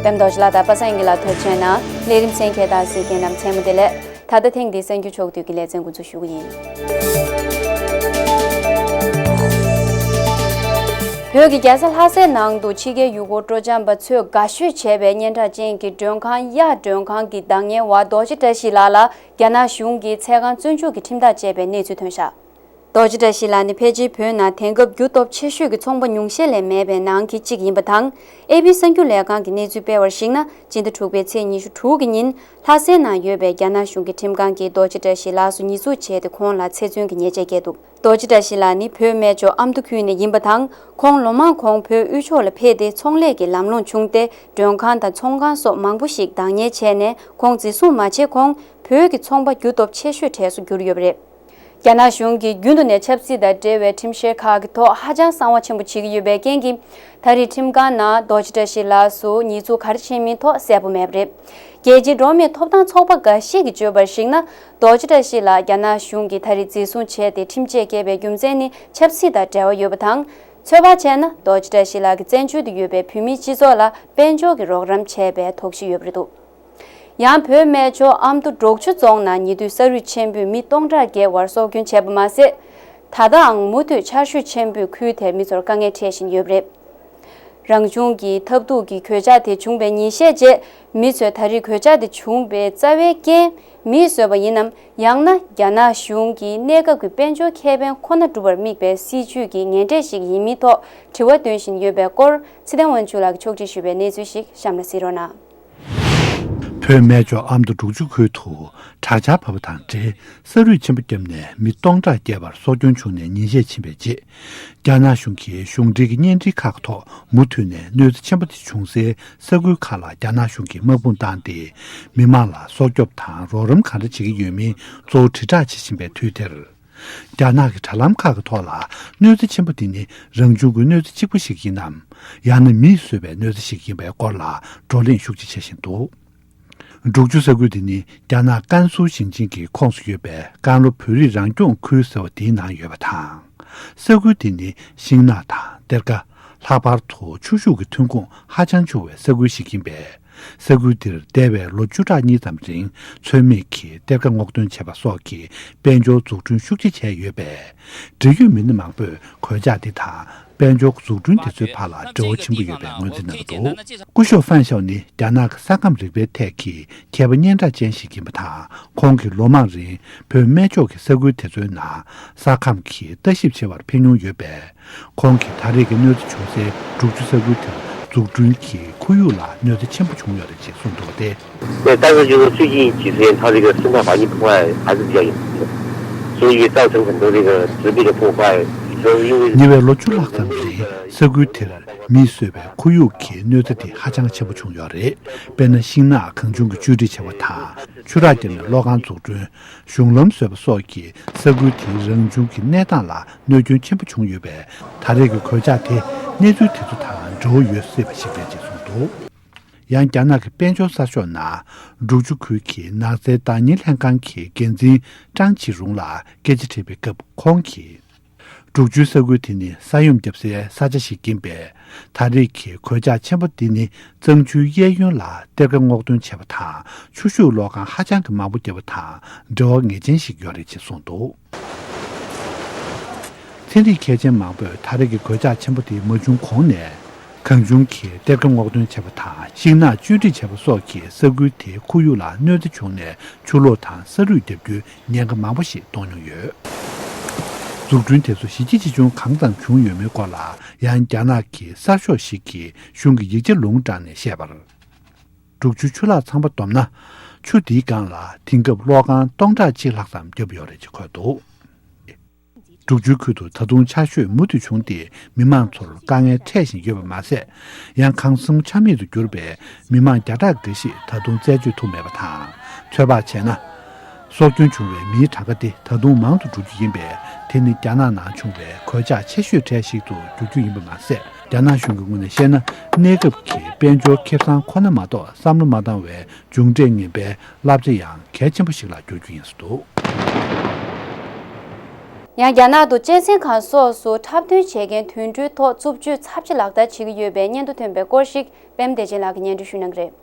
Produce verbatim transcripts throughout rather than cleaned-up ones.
ལེམ་རྡོ་རྗེ་ལགས་དང་པ་སངས་སྐྱིད་ལགས་ཐུགས་རྗེ་ཆེ་གནང་། ལས་རིམ་གསན་མཁན་དང་གཟིགས་མཁན་རྣམས་མཚན་མོ་བདེ་ལེགས། ད་ལྟ་ཐེངས་འདིའི་གསར་འགྱུར་ཕྱོགས་བསྡུས་ཀྱི་ལེ་ཚན་འགོ་འཛུགས་ཞུ་གི་ཡིན། བོད་ཀྱི་རྒྱལ་ས་ལྷ་སའི་ནང་དུ་ཕྱི་རྒྱལ་ཡུལ་སྐོར་སྤྲོ་འཆམ་པ་ཚོས་དགའ་ཤོས་བྱས་པའི་སྙན་གྲགས་ཅན་གྱི་མགྲོན་ཁང་གཡག་མགྲོན་ཁང་གི་བདག་གཉེར་བ་རྡོ་རྗེ་བཀྲ་ཤིས་ལགས་ལ་རྒྱ་ནག་གཞུང་གིས་ཚད་བཀག་བཙོན་འཇུག་གི་ཁྲིམས་ཐག་བཅད་པའི་གནས་ཚུལ་ཐོན་བཞག་རྡོ་རྗེ་བཀྲ་ཤིས་ལགས་ནི་ཕལ་ཆེར་བོད་ནང་དེང་སྐབས་རྒྱུ་སྟོབས་ཆེ་ཤོས་ཀྱི་ཚོང་པ་ཉུང་ཤས་ལས་མེད་པའི་ནང་གི་གཅིག་ཡིན་པ་དང་། ཨེ་པི་གསར་འགྱུར་ལས་ཁང་གིས་གནས་ཚུལ་སྤེལ་བར་གཞིགས་ན། སྤྱི་ཟླ་དྲུག་པའི་ཚེས་ཉི་ཤུ་དྲུག་གི་ཉིན་ལྷ་སའི་ནང་ཡོད་པའི་རྒྱ་ནག་གཞུང་གི་ཁྲིམས་ཁང་གིས་རྡོ་རྗེ་བཀྲ་ཤིས་ལགས་སུ་ཉེས་འཛུགས་བྱས་ཏེ། ཁོང་ལ་ཚེ་བཙོན་གྱི་ཉེས་ཆད་བཀལ་འདུག་རྡོ་རྗེ་བཀྲ་ཤིས་ལགས་ནི་བོད་སྨད་ཕྱོགས་ཨ་མདོ་ཁུལ་ནས་ཡིན་པ་དང་། ཁོང་ལོ་མང་གོང་བོད་དབུས་ཕྱོགས་ལ་ཕེབས་ཏེ་ཚོང་ལས་ཀྱི་ལམ་ལྷོང་བྱུང་སྟེ། མགྲོན་ཁང་དང་ཚོང་ཁང་སོགས་མང་པོ་ཞིག་བདག་གཉེར་བྱས་ནས། ཁོང་འཛིན་བཟུང་མ་བྱས་གོང་བོད་ཀྱི་ཚོང་པ་རྒྱུ་སྟོབས་ཆེ་ཤོས་གྲས་སུ་གྱུར་ཡོད་པ་རེད། རྒྱ་ནག་གཞུང་གིས་རྒྱུན་དུ་ནས་ཆབ་སྲིད་དང་འབྲེལ་བའི་ཁྲིམས་བཤེར་ཁག་གི་ཐོག་ཧ་ཅང་གསང་བ་ཆེན་པོ་བྱེད་ཀྱི་ཡོད་པའི་རྐྱེན་གྱིས། ད་རེས་ཁྲིམས་ཁང་ནང་རྡོ་རྗེ་བཀྲ་ཤིས་ལགས་སུ་ཉེས་འཛུགས་ག་རེ་བྱས་མིན་ཐོག་གསལ་པོ་མེད་པ་རེད། རྒྱལ་སྤྱིའི་འགྲོ་བ་མིའི་ཐོབ་ཐང་ཚོགས་པ་འགའ་ཞིག་གིས་བརྗོད་པར་གཞིགས་ན། རྡོ་རྗེ་བཀྲ་ཤིས་ལགས་རྒྱ་ནག་གཞུང་གིས་ད་རེས་འཛིན་བཟུང་བྱས་ཏེ་ཁྲིམས་ཆད་བཀལ་བའི་རྒྱུ་མཚན་ནི་ཆབ་སྲིད་དང་འབྲེལ་བ་ཡོད་པ་དང་། ཚོད་དཔག་བྱས་ན། རྡོ་རྗེ་བཀྲ་ཤིས་ལགས་ཀྱི་བཙན་བྱོལ་དུ་ཡོད་པའི་བོད་མིའི་སྤྱི་ཚོགས་ལ་དཔལ་འབྱོར་གྱི་རོགས་རམ་བྱས་པའི་དོགས་གཞི་ཡོད་པ་རེད་འདུག་ཡང་བོད་སྨད་ཕྱོགས་ཨ་མདོ་འབྲོག་ཆུ་རྫོང་ནང་ཉེ་དུས་ས་རུད་ཆེན་པོས་མི་སྟོང་ཕྲག་བརྒལ་བར་སྲོག་སྐྱོན་བྱས་པ་མ་ཟད། ད་ལྟའང་མུ་མཐུད་ཆར་ཞོད་ཆེན་པོས་ཁུལ་དེའི་མི་ཚོར་དཀའ་ངལ་འཕྲད་བཞིན་ཡོད་པ་རེད། རང་བྱུང་གི་ཐབས་སྡུག་གི་གོད་ཆག་དེ་བྱུང་བའི་ཉིན་ཤས་རྗེས། མི་ཚོས་ད་རེས་གོད་ཆག་དེ་བྱུང་བའི་རྩ་བའི་རྐྱེན་མིས་བཟོས་པ་ཡིན་ནམ། ཡང་ན་རྒྱ་ནག་གཞུང་གིས་གནས་སྐབས་ཀྱི་དཔལ་འབྱོར་ཁེ་ཕན་ཁོ་ན་སྒྲུབ་པར་དམིགས་པའི་སྲིད་ཇུས་ཀྱི་ངན་འབྲས་ཤིག་ཡིན་མིན་ཐོག་དྲི་བ་འདོན་བཞིན་ཡོད་པའི་སྐོར། ཚེ་བརྟན་དབང་ཕྱུག་ལགས་ཀྱིས་ཕྱོགས་སྒྲིག་ཞུས་པའི་གནས་ཚུལ་ཞིག་གཤམ་ལ་གཟིགས་རོགས་གནང་། བོད་སྨད་ཕྱོགས་ཨ་མདོ་འབྲོག་ཆུ་ཁུལ་དུ་དྲག་ཆར་བབས་པ་དང་འབྲེལ། ས་རུད་ཆེན་པོ་བརྒྱབ་ནས་མི་སྟོང་ཕྲག་བརྒལ་བར་སྲོག་སྐྱོན་བྱུང་ནས་ཉིན་ཤས་ཕྱིན་པའི་རྗེས། རྒྱ་ནག་གཞུང་གིས་གཞུང་འབྲེལ་གྱི་བརྙན་འཕྲིན་ཁག་གི་ཐོག་མུ་མཐུད་ནས་གནོད་འཚེ་ཆེན་པོ་དེ་བྱུང་སའི་ས་ཁུལ་ཁག་ལ་རྒྱ་ནག་གཞུང་གིས་དམག་དཔུང་བཏང་སྟེ། མི་མང་ལ་སྲོག་སྐྱོབ་དང་རོགས་རམ་གང་འདྲ་བྱེད་ཀྱི་ཡོད་མིན་གཙོ་བོ་དྲིལ་བསྒྲགས་བྱེད་བཞིན་པའི་དུས་དེར། རྒྱ་ནག་གི་དྲ་ལམ་ཁག་གི་ཐོག་ལ་གནོད་འཚེ་ཆེན་པོ་དེ་ནི་རང་བྱུང་གི་གནོད་འཚེ་གཅིག་པུ་ཞིག་ཡིན་ནམ། ཡང་ན་མིས་བཟོས་པའི་གནོད་འཚེ་ཞིག་ཡིན་པའི་སྐོར་ལ་བགྲོ་གླེང་ཤུགས་ཆེ་བྱེད་བཞིན་འདུག་འབྲོག་ཆུ་ས་ཁུལ་དེ་ནི་རྒྱ་ནག་ཀན་སུའུ་ཞིང་ཆེན་གྱི་ཁོངས་སུ་ཡོད་པའི་ཀན་ལྷོ་བོད་རིགས་རང་སྐྱོང་ཁུལ་ཟེར་བ་དེའི་ནང་ཡོད་པ་དང་། ས་ཁུལ་དེ་ནི་ཤིང་ནགས་དང་གཏེར་ཁ། ལྷག་པར་དུ་ཆུ་ཤུགས་ཀྱི་ཐོན་ཁུངས་ཧ་ཅང་ཆུང་བའི་ས་ཁུལ་ཞིག་ཡིན་པས། ས་ཁུལ་འདིར་འདས་པའི་ལོ་བཅུ་ཕྲག་གཉིས་ཙམ་རིང་ཚོད་མེད་ཀྱིས་གཏེར་ཁ་སྔོག་འདོན་བྱས་པ་སོགས་ཀྱི་དཔལ་འབྱོར་འཛུགས་སྐྲུན་ཤུགས་ཆེ་བྱས་ཡོད་པས། འབྲེལ་ཡོད་མི་སྣ་མང་པོས་གོད་ཆག་འདི་དང་དཔལ་འབྱོར་འཛུགས་སྐྲུན་དེ་ཚོའི་བར་ལ་འབྲེལ་བ་ཆེན་པོ་ཡོད་པའི་ངོས་འཛིན་གནང་གི་འདུག་སྐུ་ཞབས་ཧྥན་ཞའོ་ནི་རྒྱ་ནག་གི་ས་ཁམས་རིག་པའི་ཐད་ཀྱི་མཁས་པ་སྙན་གྲགས་ཅན་ཞིག་ཡིན་པ་དང་། ཁོང་གིས་ལོ་མང་རིང་བོད་སྨད་ཕྱོགས་ཀྱི་ས་ཁུལ་དེ་ཚོའི་ནང་ས་ཁམས་ཀྱི་ལྟ་ཞིབ་བྱེད་པར་ཕེབས་མྱོང་ཡོད་པས། ཁོང་གིས་ད་རེས་ཀྱི་གནོད་འཚེ་བྱུང་སའི་འབྲོག་ཆུ་ས་ཁུལ་དེར་འཛུགས་སྐྲུན་གྱིས་ཁོར་ཡུག་ལ་གནོད་འཚེ་ཆེན་པོ་བྱུང་ཡོད་རེད་ཅེས་གསུངས་འདུག་སྟེ། 那但是就是最近几十年，它这个生态环境破坏还是比较严重的，所以造成很多这个植被的破坏，所以因为 ཉེ་བའི་ལོ་བཅུ་ལྷག་ཙམ་རིང་ས་ཁུལ་དེར་མིས་བཟོས་པའི་ཁོར་ཡུག་གི་གནོད་འཚེ་དེ་ཧ་ཅང་ཆེན་པོ་བྱུང་ཡོད་རེད། དཔེར་ན། ཤིང་ནགས་གང་བྱུང་གིས་གཅོད་འབྲེག་བྱས་པ་དང་། ཆུ་རགས་བརྒྱབ་ནས་གློག་ཁང་འཛུགས་སྐྲུན། གཞུང་ལམ་བཟོས་པ་སོགས་ཀྱིས་ས་ཁུལ་དེའི་རང་བྱུང་གི་གནས་སྟངས་ལ་གནོད་སྐྱོན་ཆེན་པོ་བྱུང་ཡོད་པས། ད་རེས་ཀྱི་གོད་ཆག་དེ་གནས་ཚུལ་དེ་ཚོ་དང་འབྲེལ་བ་ཡོད་སྲིད་པ་ཞིག་རེད་ཅེས་གསུངས་འདུག་ཡང་རྒྱ་ནག་གི་དཔལ་འབྱོར་གསར་ཤོག་ནང་འབྲོག་ཆུ་ཁུལ་གྱི་ནགས་ཚལ་བདག་གཉེར་ལྷན་ཁང་གི་འགན་འཛིན་ཀྲང་ཆི་རུང་ལ་སྐད་ཆ་དྲིས་པའི་སྐབས། ཁོང་གིས། འབྲོག་ཆུའི་ས་ཁུལ་དེ་ནི་ས་ཡོམ་བརྒྱབ་སའི་ས་ཆ་ཞིག་ཡིན་པས། ད་རེས་ཀྱི་གོད་ཆག་ཆེན་པོ་འདི་ནི་གཙང་ཆུའི་གཡས་གཡོན་ལ་གཏེར་ཁ་སྔོག་འདོན་བྱས་པ་དང་། ཆུ་ཤུགས་གློག་ཁང་ཧ་ཅང་གི་མང་པོ་བརྒྱབ་པ་དང་འབྲེལ་བ་ངེས་ཅན་ཞིག་ཡོད་རེད་ཅེས་གསུངས་འདུག་ཚན་རིག་མཁས་ཅན་མང་པོས་ད་རེས་ཀྱི་གོད་ཆག་ཆེན་པོ་དེ་མ་བྱུང་གོང་ནས། གང་བྱུང་གིས་གཏེར་ཁ་སྔོག་འདོན་བྱས་པ་དང་ཤིང་ནགས་གཅོད་འབྲེག་བྱས་པ་སོགས་ཀྱིས་ས་ཁུལ་དེའི་ཁོར་ཡུག་ལ་གནོད་འཚེ་བྱུང་ནས་ཆུ་ལོག་དང་ས་རུད་བརྒྱབ་རྒྱུའི་ཉེན་ཁ་མང་པོ་ཞིག་གཏོང་མྱོང་ཡོད། འཛུགས་སྐྲུན་དེ་ཚོ་གཞི་རྒྱ་ཆེ་ཆུང་གང་ཙམ་བྱུང་ཡོད་མེད་སྐོར་ལ་ཡང་རྒྱ་ནག་གི་གསར་ཤོག་ཞིག་གིས་གཞུང་གི་ཡིག་ཆ་ལུང་དྲངས་ནས་བཤད་པར། འབྲོག་ཆུའི་ཆུ་ལག་ཚང་པ་བསྡོམས་ན། ཆུ་འདིའི་སྒང་ལ་དེང་སྐབས་གློག་ཁང་སྟོང་ཕྲག་གཅིག་ལྷག་ཙམ་བརྒྱབ་ཡོད་རེད་ཅེས་འཁོད་འདུག་འབྲོག་ཆུའི་ཁུལ་དུ་ད་དུང་ཆར་ཞོད་མུ་མཐུད་བྱུང་སྟེ་མི་མང་ཚོར་དཀའ་ངལ་འཕྲད་བཞིན་ཡོད་པ་མ་ཟད། ཡང་ཁང་གསར་ཆ་མེད་དུ་གྱུར་པས་མི་མང་བརྒྱ་ཕྲག་འགའ་ཞིག་ད་དུང་རྩད་གཅོད་ཐུབ་མེད་པ་དང་། ཚོད་དཔག་བྱས་ན། སྲོག་སྐྱོན་བྱུང་བའི་མིའི་གྲངས་ཀ་དེ་ད་དུང་མང་དུ་འགྲོ་རྒྱུ་ཡིན་པས། དེ་ནི་རྒྱ་ནག་ནང་བྱུང་བའི་གོད་ཆག་ཆེ་ཤོས་གྲས་ཤིག་ཏུ་འགྱུར་རྒྱུ་ཡིན་པ་མ་ཟད། རྒྱ་ནག་གཞུང་གི་ངོས་ནས་བཤད་ན། གནས་སྐབས་ཀྱི་དཔལ་འབྱོར་ཁེ་བཟང་ཁོ་ན་མ་གཏོགས་བསམ་བློ་མ་བཏང་བའི་མཇུག་འབྲས་ངན་པའི་བསླབ་བྱ་ཡང་གལ་ཆེན་པོ་ཞིག་ལ་འགྱུར་རྒྱུ་ཡིན་སྲིད་འདུག་ཡང་རྒྱ་ནག་ཏུ་གཅན་གཟན་ཁང་སོགས་སུ་འཁྲབ་སྟོན་བྱེད་མཁན་དུད་འགྲོའི་ཐོག་རྩུབ་སྤྱོད་ཚབས་ཆེ་ལག་བསྟར་བྱེད་ཀྱི་ཡོད་པའི་སྙན་ཐོ་ཐོན་པའི་སྐོར་ཞིག་པད་མ་བདེ་ཆེན་ལགས་ཀྱིས་སྙན་སྒྲོན་ཞུ་གནང་གི་རེད།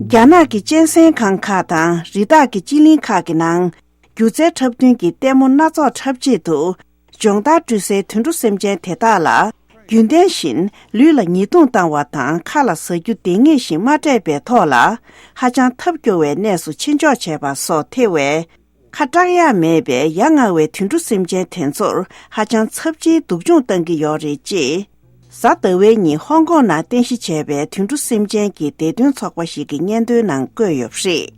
རྒྱ་ནག་གི་གཅན་གཟན་ཁང་ཁག་དང་རི་དྭགས་ཀྱི་སྤྱི་གླིང་ཁག་གི་ནང་། སྒྱུ་རྩལ་འཁྲབ་སྟོན་གྱི་ལྟད་མོ་སྣ་ཚོགས་འཁྲབ་ཆེད་དུ། སྦྱོང་བརྡར་སྤྲོད་སའི་དུད་འགྲོ་སེམས་ཅན་དེ་དག་ལ། རྒྱུན་ལྡན་བཞིན་ལུས་ལ་ཉེས་རྡུང་བཏང་བ་དང་ཁ་ལ་ཟ་རྒྱུ་འདེང་ངེས་ཤིག་མ་སྤྲད་པའི་ཐོག་ལ། ཧ་ཅང་ཐབས་སྐྱོ་བའི་གནས་སུ་ཕྱིན་འཇོག་བྱས་པ་སོགས་ཐེ་བའི། ཁ་གྲག་ཡག་མེད་པའི་ཡ་ང་བའི་དུད་འགྲོ་སེམས་ཅན་དེ་ཚོར་ཧ་ཅང་ཚབས་ཆེའི་སྡུག་སྦྱོང་བཏང་གི་ཡོད་རེད་ཅེས། གཟའ་ཟླ་བའི་ཉིན་ཧོང་ཀོང་ནང་རྟེན་གཞི་བྱས་པའི་དུད་འགྲོ་སེམས་ཅན་གྱི་བདེ་དོན་ཚོགས་པ་ཞིག་གི་སྙན་ཐོའི་ནང་བཀོད་ཡོད་པ་རེད།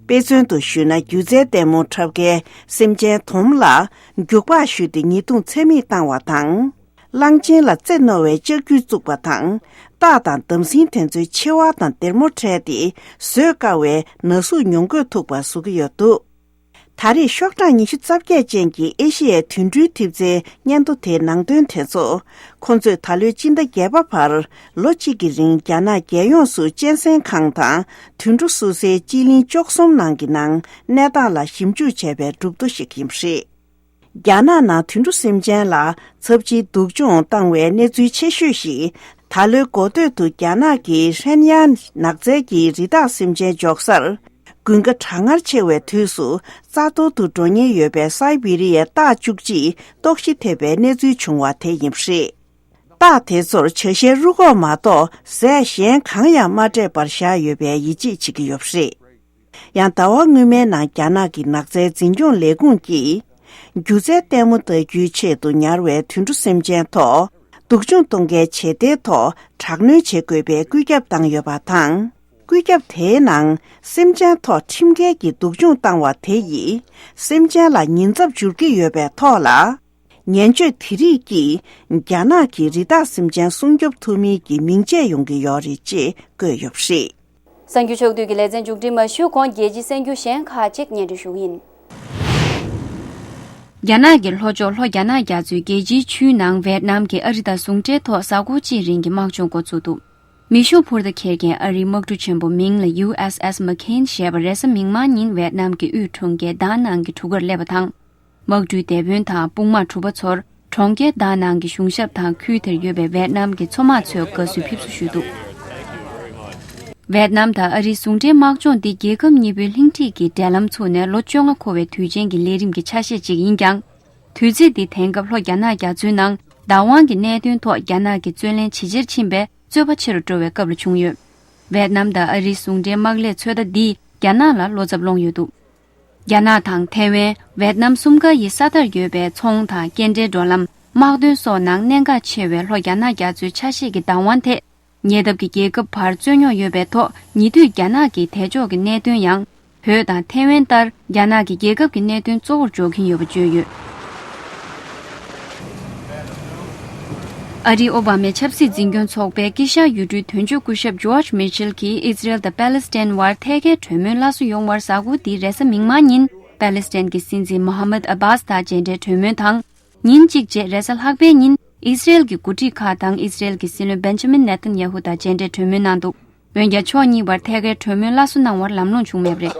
དཔེ་མཚོན་དུ་ཞུས་ན། སྒྱུ་རྩལ་ལྟད་མོ་འཁྲབ་མཁན་སེམས་ཅན་དོམ་ལ་རྒྱུག་པགས་གཞུས་ཏེ་ཉེས་རྡུང་ཚད་མེད་བཏང་བ་དང་། གླང་ཆེན་ལ་རྩེ་རྣོ་བའི་ལྕགས་ཀྱུ་བཙུགས་པ་དང་། སྟག་དང་འདམ་སེང་དེ་ཚོའི་མཆེ་བ་དང་སྡེར་མོ་ཕྲལ་ཏེ་བཟོད་དཀའ་བའི་ན་ཟུག་མྱོང་དགོས་ཐུག་པ་བཟོ་གི་ཡོད་འདུག་ད་རེས་ཤོག་གྲངས་ཉི་ཤུ་རྩ་བརྒྱད་ཅན་གྱི་ཨེ་ཤི་ཡའི་དུད་འགྲོའི་ཐེབས་རྩའི་སྙན་ཐོ་དེའི་ནང་དོན་དེ་ཚོ། ཁོ་ཚོས་ད་ལོའི་སྤྱི་ཟླ་བརྒྱད་པ་བར་ལོ་གཅིག་གི་རིང་རྒྱ་ནག་རྒྱལ་ཡོངས་སུ་གཅན་གཟན་ཁང་དང་དུད་འགྲོ་བསུ་སའི་སྤྱི་གླིང་བཅུ་གསུམ་ནང་གི་ནང་གནས་སྟངས་ལ་ཞིབ་འཇུག་བྱས་པའི་གྲུབ་ཐོ་ཞིག་ཡིན་པ་རེད། རྒྱ་ནག་ནང་དུད་འགྲོ་སེམས་ཅན་ལ་ཚབས་ཆེའི་སྡུག་སྦྱོང་བཏང་བའི་གནས་ཚུལ་ཆེ་ཤོས་ཤིག་ད་ལོའི་འགོ་སྟོད་དུ་རྒྱ་ནག་གི་ཧྲེན་ཡན་ནགས་ཚལ་གྱི་རི་དྭགས་སེམས་ཅན་འཇོག་སར། དགུན་ཁ་གྲང་ངར་ཆེ་བའི་དུས་སུ་རྩ་གཏོར་དུ་འགྲོ་ཉེན་ཡོད་པའི་སའི་བི་རི་ཡའི་སྟག་བཅུ་གཅིག་ལྟོགས་ཤི་ཐེབས་པའི་གནས་ཚུལ་བྱུང་བ་དེ་ཡིན་པ་རེད། སྟག་དེ་ཚོར་བྱ་ཤའི་རུ་ཁོག་མ་གཏོགས་ཟས་གཞན་གང་ཡང་མ་སྤྲད་པར་བཞག་ཡོད་པའི་ཡིད་ཆེས་བྱེད་ཀྱི་ཡོད་པ་རེད། ཡང་ཟླ་བ་སྔོན་མའི་ནང་རྒྱ་ནག་གི་ནགས་ཚལ་འཛིན་སྐྱོང་ལས་ཁུངས་ཀྱིས། སྒྱུ་རྩལ་ལྟད་མོ་ལྟ་རྒྱུའི་ཆེད་དུ་ཉར་བའི་དུད་འགྲོ་སེམས་ཅན་ཐོག་སྡུག་སྦྱོང་གཏོང་མཁན་བྱེད་གཏེའི་ཐོག་དྲག་གནོན་བྱེད་དགོས་པའི་བཀོད་ཁྱབ་བཏང་ཡོད་པ་དང་། བཀོད་ཁྱབ་དེའི་ནང་སེམས་ཅན་ཐོག་ཁྲིམས་འགལ་གྱི་སྡུག་སྦྱོང་བཏང་བ་དེ་ཡིས་སེམས་ཅན་ལ་ཉེན་ཚབས་འབྱོར་གྱི་ཡོད་པའི་ཐོག་ལ། ངན་སྤྱོད་དེ་རིགས་ཀྱིས་རྒྱ་ནག་གི་རི་དྭགས་སེམས་ཅན་སྲུང་སྐྱོབ་ཐུབ་མིན་གྱི་མིང་ཆད་ཡོང་གི་ཡོད་རེད་ཅེས་བཀོད་ཡོད་པ་རེད། གསར་འགྱུར་ཕྱོགས་བསྡུས་ཀྱི་ལེ་ཚན་མཇུག་སྒྲིལ་མ་ཞུས་གོང་རྒྱལ་སྤྱིའི་གསར་འགྱུར་གཞན་ཁག་ཅིག་སྙན་སྒྲོན་ཞུ་གི་ཡིན། རྒྱ་ནག་གི་ལྷོ་ཕྱོགས་ལྷོ་རྒྱ་ནག་རྒྱ་མཚོའི་རྒྱལ་སྤྱིའི་ཆུའི་ནང་ཝེད་ནམ་གྱིས་ཨ་རི་དང་ཟུང་འབྲེལ་ཐོག་གཟའ་འཁོར་གཅིག་རིང་གི་དམག་སྦྱོང་འགོ་ཚུགས་འདུག་མེ་ཤུགས་འཕུར་མདའ་འཁྱེར་མཁན་ཨ་རིའི་དམག་གྲུ་ཆེན་པོ་མིང་ལ་ཡུ་ཨེས་ཨེས་མེག་ཁེན་ཞེས་པ་རེས་གཟའ་མིག་དམར་ཉིན་ཝེད་ནམ་གྱི་དབུས་གྲོང་ཁྱེར་ད་ནང་གི་གྲུ་ཁར་སླེབས་པ་དང་། དམག་གྲུའི་སྡེ་དཔོན་དང་དཔུང་དམག་གྲུ་པ་ཚོར་གྲོང་ཁྱེར་ད་ནང་གི་གཞུང་ཞབས་དང་ཁུལ་དེར་ཡོད་པའི་ཝེད་ནམ་གྱི་མཚོ་དམག་ཚོས་དགའ་བསུའི་ཕེབས་བསུ་ཞུས་འདུག་ཝེད་ནམ་དང་ཨ་རིའི་ཟུང་འབྲེལ་དམག་སྦྱོང་འདི་རྒྱལ་ཁབ་གཉིས་པོའི་གླེང་སྟེགས་ཀྱི་འབྲེལ་ལམ་ཚུགས་ནས་ལོ་བཅོ་ལྔ་འཁོར་བའི་དུས་ཆེན་གྱི་ལས་རིམ་གྱི་ཆ་ཤས་ཅིག་ཡིན་ཀྱང་། དུས་ཚིགས་འདི་དེང་སྐབས་ལྷོ་རྒྱ་ནག་རྒྱ་མཚོའི་ནང་བདག་དབང་གི་གནད་དོན་ཐོག་རྒྱ་ནག་གི་རྩོད་གླེང་ཇེ་ཆེར་ཕྱིན་པས་རྩོད་པ་ཆེ་རུ་འགྲོ་བའི་སྐབས་ལ་བྱུང་ཡོད། ཝེད་ནམ་དང་ཨ་རིའི་ཟུང་འབྲེལ་དམག་ལས་ཚོད་ལྟ་འདིས་རྒྱ་ནག་ལ་བློ་འཚབ་སློང་ཡོད་འདུག་རྒྱ་ནག་དང་ཐའེ་ཝན། ཝེད་ནམ་གསུམ་ཀ་ཡི་ས་མཐར་ཡོད་པའི་ཚོང་དང་སྐྱེལ་འདྲེན་འགྲོ་ལམ། དམག་དོན་སོགས་ནང་གནད་འགག་ཆེ་བའི་ལྷོ་རྒྱ་ནག་རྒྱ་མཚོའི་ཆ་ཤས་ཀྱི་བདག་དབང་ཐད། ཉེ་འདབས་ཀྱི་རྒྱལ་ཁབ་བར་རྩོད་རྙོག་ཡོད་པའི་ཐོག་ཉེ་དུས་རྒྱ་ནག་གི་དལ་འབྱོར་གྱི་གནད་དོན་ཡང་། བོད་དང་ཐའེ་ཝན་ལྟར་རྒྱ་ནག་གི་རྒྱལ་ཁབ་ཀྱི་གནད་དོན་གཙོ་བོར་འཇོག་གིན་ཡོད་པ་བརྗོད་ཡོད། ཨ་རིའི་ཨོ་བྷ་མའི་ཆབ་སྲིད་འཛིན་སྐྱོང་ཚོགས་པའི་དཀྱིལ་ཤར་ཡུལ་གྲུའི་དོན་གཅོད་སྐུ་ཞབས་ཇོརྗ་མི་ཆེལ་གྱིས་ཨི་ཛི་རེལ་དང་པེ་ལེ་སི་ཐན་བར་ཐད་ཀའི་གྲོས་མོལ་སླར་གསོ་ཡོང་བར་གཟའ་འཁོར་འདིའི་རེས་གཟའ་མིག་དམར་ཉིན་པེ་ལེ་སི་ཐན་གྱི་སྲིད་འཛིན་མོ་ཧ་མད་ཨ་བྷཱས་དང་མཇལ་འཕྲད་གྲོས་མོལ་དང་། ཉིན་གཅིག་རྗེས་རེས་གཟའ་ལྷག་པའི་ཉིན་ཨི་ཛི་རེལ་གྱི་འགོ་ཁྲིད་ཁག་དང་ཨི་ཛི་རེལ་གྱི་སྲིད་བློན་བེན་ཇ་མིན་ནེ་ཐན་ཡ་ཧུ་དང་མཇལ་འཕྲད་གྲོས་མོལ་གནང་འདུག་འོན་ཀྱང་ཕྱོགས་གཉིས་བར་ཐད་ཀའི་གྲོས་མོལ་སླར་གསོ་གནང་བར་ལམ་ལྷོང་བྱུང་མེད་པ་རེད།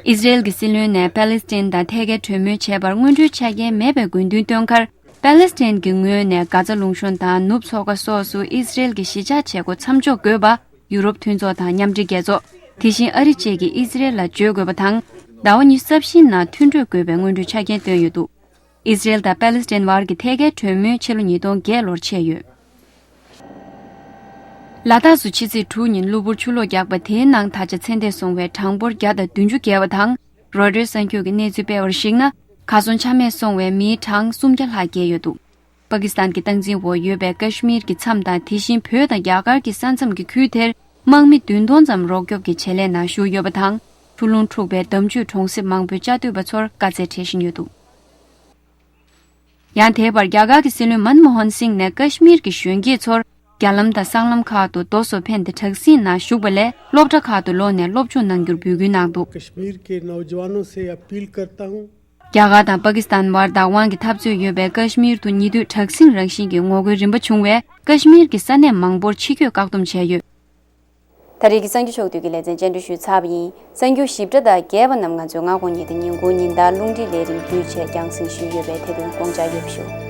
ཨི་ཛི་རེལ་གྱི་སྲིད་བློན་ནས་པེ་ལེ་སི་ཐན་དང་ཐད་ཀའི་གྲོས་མོལ་བྱས་པར་སྔོན་འགྲོའི་ཆ་རྐྱེན་མེད་པའི་དགོས་འདུན་བཏོན་ཁར། པེ་ལེ་སི་ཐན་གྱི་ངོས་ནས་གྷ་ཛ་ལུང་གཤོང་དང་ནུབ་མཚོ་ཁ་སོགས་སུ་ཨི་ཛི་རེལ་གྱི་གཞིས་ཆགས་བྱེད་སྒོ་མཚམས་འཇོག་དགོས་པ་ཡུ་རོབ་མཐུན་ཚོགས་དང་མཉམ་འབྲེལ་རྒྱལ་ཚོགས། དེ་བཞིན་ཨ་རི་བཅས་ཀྱིས་ཨི་ཛི་རེལ་ལ་བརྗོད་དགོས་པ་དང་། ཟླ་བ་ཉི་ཤུ་རྩ་བཞིའི་ནང་མཐུན་གྲོས་དགོས་པའི་སྔོན་འགྲོའི་ཆ་རྐྱེན་བཏོན་ཡོད་འདུག་ཨི་ཟི་རེལ་དང་པེ་ལེ་སི་ཐན་བར་གྱི་ཐད་ཀའི་གྲོས་མོལ་ཕྱི་ལོ་ཉིས་སྟོང་བརྒྱད་ལོར་ཆད་ཡོད། ལ་དྭགས་སུ་ཕྱི་ཚེས་དྲུག་ཉིན་གློ་བུར་ཆུ་ལོག་བརྒྱབ་པ་དེའི་ནང་ད་ཆ་ཚེ་འདས་སོང་བའི་གྲངས་འབོར་བརྒྱ་དང་བདུན་ཅུ་བརྒལ་བ་དང་། རོའི་ཊར་གསར་འགྱུར་གྱི་གནས་ཚུལ་སྤེལ་བར་གཞིགས་ན། གར་སོང་ཆ་མེད་སོང་བའི་མིའི་གྲངས་སུམ་བརྒྱ་ལྷག་བརྒལ་ཡོད་འདུག་པ་ཀི་སི་ཐན་གྱི་སྟངས་འཛིན་འོག་ཡོད་པའི་ཀ་ཤི་མིར་གྱི་མཚམས་དང་དེ་བཞིན་བོད་དང་རྒྱ་གར་གྱི་ས་མཚམས་ཀྱི་ཁུལ་དེར་དམག་མི་བདུན་སྟོང་ཙམ་རོགས་སྐྱོབ་ཀྱི་བྱེད་ལས་ནང་ཞུགས་ཡོད་པ་དང་། ཆུ་རླུང་འཁྲུགས་པའི་འདམ་ཆུས་གྲོང་གསེབ་མང་པོའི་བཅའ་སྡོད་པ་ཚོར་དཀའ་ཚེགས་འཕྲད་བཞིན་ཡོད་འདུག་ཡང་དེའི་བར་རྒྱ་གར་གྱི་སྲིད་བློན་མན་མོ་ཧན་སིང་ནས་ཀ་ཤི་མིར་གྱི་གཞོན་སྐྱེས་ཚོར་རྒྱ་ལམ་དང་སྲང་ལམ་ཁག་ཏུ་རྡོ་སོགས་འཕེན་ཏེ་དྲག་ཟིང་ནང་ཞུགས་པ་ལས་སློབ་གྲྭ་ཁག་ཏུ་ལོག་ནས་སློབ་སྦྱོང་གནང་རྒྱུར་འབོད་སྐུལ་གནང་འདུག་ཀ་ཤི་མིར་གྱི་ནོ་ཇ་ཝན་ནོ་སེ་ཨ་པིལ་ཀར་ཏ་ཧུང་། རྒྱ་གར་དང་པ་ཀི་སི་ཐན་བར་བདག་དབང་གི་འཐབ་རྩོད་ཡོད་པའི་ཀ་ཤི་མིར་དུ་ཉེ་དུས་དྲག་ཟིང་རང་བཞིན་གྱི་ངོ་རྒོལ་རིམ་པ་བྱུང་བས་ཀ་ཤི་མིར་གྱི་ས་གནས་མང་པོར་ཕྱི་སྐྱོད་བཀག་སྡོམ་བྱས་ཡོད། ད་རེས་ཀྱི་གསར་འགྱུར་ཕྱོགས་བསྡུས་ཀྱི་ལེ་ཚན་སྙན་སྒྲོན་ཞུས་ཚར་བ་ཡིན། གསར་འགྱུར་ཞིབ་ཕྲ་དང་རྒྱས་པ་རྣམས་ང་ཚོའི་སྔ་དགོང་ཉིན་དང་ཉིན་གུང་ཉིན་ལྟར་རླུང་འཕྲིན་ལས་རིམ་བརྒྱུད་བྱས་རྒྱང་སྲིང་ཞུས་ཡོད་པས་དེ་དོན་དགོངས་འཇགས་ཡོད་པ་ཞུ།